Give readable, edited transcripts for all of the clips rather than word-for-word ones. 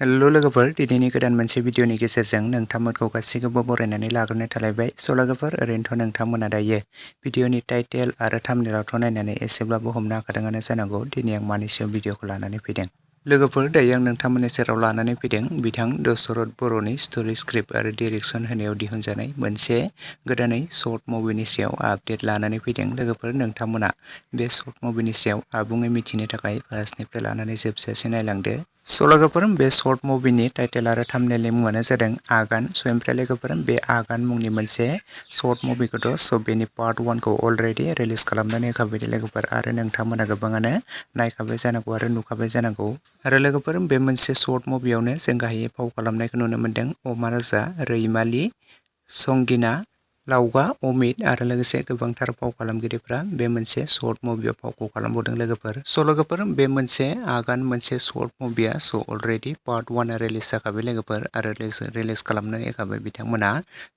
हेल' लोगोफोर दिनैनि गोदान मोनसे भिडिअनि गेजेरजों नोंथांमोनखौ गासैखौबो बरायनानै लाग्रोनाय थालायबाय। स' लोगोफोर ओरैनोथ' नोंथांमोना दायो भिडिअनि टाइटेल आरो थाम्बनेइलावथ' नायनानै एसेब्लाबो हमनो हाखादोंआनो जानांगौ दिनै आं मानि सायाव भिडिअखौ लानानै फैदों। लोगोफोर दायो आं नोंथांमोननि सेराव लानानै फैदों बिथां दशरथ बर'नि स्ट'रि स्क्रिप्ट आरो डिरेक्सन होनायाव दिहुनजानाय मोनसे गोदानै शर्ट मुभिनि सायाव आपडेट लानानै फैदों। लोगोफोर नोंथांमोना बे शर्ट मुभिनि सायाव आबुङै मिथिनो थाखाय फार्स्टनिफ्राय लानानै जोबजासिम नायलांदो। स' लोगोफोर बे शर्ट मुभिनि टाइटेल आरो थाम्बनेइलनि मुङानो जादों आगान। स' ओमफ्राय लोगोफोर बे आगान मुंनि मोनसे शर्ट मुभिखौथ' बेनि पार्ट 1खौ अलरेडि रिलिज खालामनानै होखाबाय लोगोफोर आरो नोंथांमोना गोबाङानो नायखाबाय जानांगौ आरो नुखाबाय जानांगौ। आरो लोगोफोर बे मोनसे शर्ट मुभियावनो जों गाहायै फाव खालामनायखौ नुनो मोन्दों अमा राजा, रैमालि, संगिना, लावगा, अमित आरो लोगोसे गोबांथार फाव खालामगिरिफ्रा बे मोनसे शर्ट मुभियाव फावखौ खालामबावदों लोगोफोर। स' लोगोफोर बे मोनसे आगान मोनसे शर्ट मुभिया अलरेडि पार्ट 1आ रिलिज जाखाबाय लोगोफोर आरो रिलिज खालामनानै होखाबाय बिथांमोना।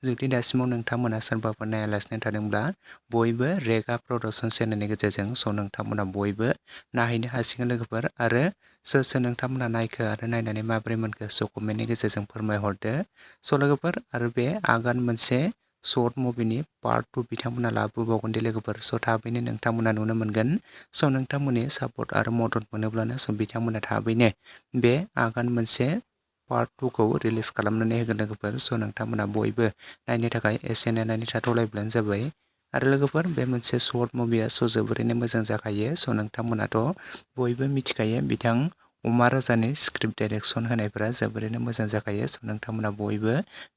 जुदि दासिमाव नोंथांमोना सोरबाफोर नायालासिनो थादोंब्ला बयबो रेगा प्रडाक्सन चेनेलनि गेजेरजों नोंथांमोना बयबो नायहैनो हासिगोन लोगोफोर आरो सोर नोंथांमोना नायखो आरो नायनानै माबोरै मोनखो कमेन्टनि गेजेरजों फोरमायहरदो। स' लोगोफोर आरो बे आगान मोनसे शर्ट मुभिनि पार्ट 2 बिथांमोना लाबोबावगोन दे लोगोफोर। स' थाबैनो नोंथांमोना नुनो मोनगोन। स' नोंथांमोननि सापर्ट आरो मदद मोनोब्लानो बिथांमोना थाबैनो बे आगान मोनसे पार्ट 2खौ रिलिज खालामनानै होगोन लोगोफोर। स' नोंथांमोना बयबो नायनो थाखाय एसे नायनानै थाथ'लायब्लानो जाबाय। आरो लोगोफोर बे मोनसे शर्ट मुभिया जोबोरैनो मोजां जाखायो। स' नोंथांमोनाथ' बयबो मिथिखायो बिथां अमा राजानि स्क्रिप्ट डाइरेक्सन होनायफोरा जोबोरैनो मोजां जाखायो। स' नोंथांमोना बयबो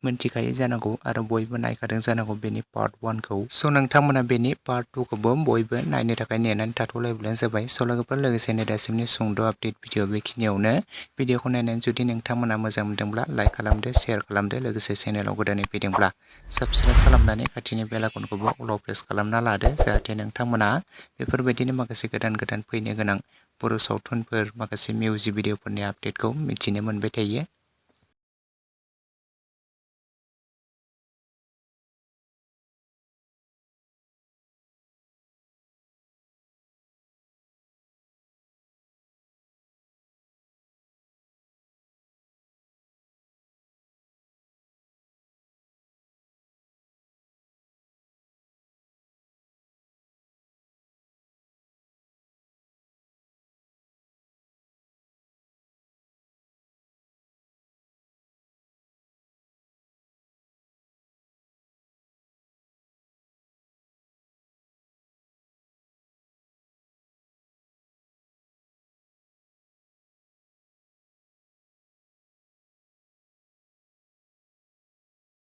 मिथिखायो जानांगौ आरो बयबो नायखादों जानांगौ बेनि पार्ट 1खौ। स' नोंथांमोना बेनि पार्ट 2खौबो बयबो नायनो थाखाय नेनानै थाथ'लायब्लानो जाबाय। स' लोगोफोर लोगोसेनो दासिमनि सुंद' आपडेट भिडिअ बेखिनियावनो। भिडिअखौ नायनानै जुदि नोंथांमोना मोजां मोनदोंब्ला लाइक खालामदो, शेयार खालामदो, लोगोसे चेनेलाव गोदानै फैदोंब्ला साबस्क्राइब खालामनानै खाथिनि बेल आइकनखौबो अलाव प्रेस खालामना लादो जाहाथे नोंथांमोना बेफोरबायदिनो माखासे गोदान फैनो गोनां बर' सावथुनफोर माखासे मिउजिक भिडिअफोरनि आपडेटखौ मिथिनो मोनबाय थायो।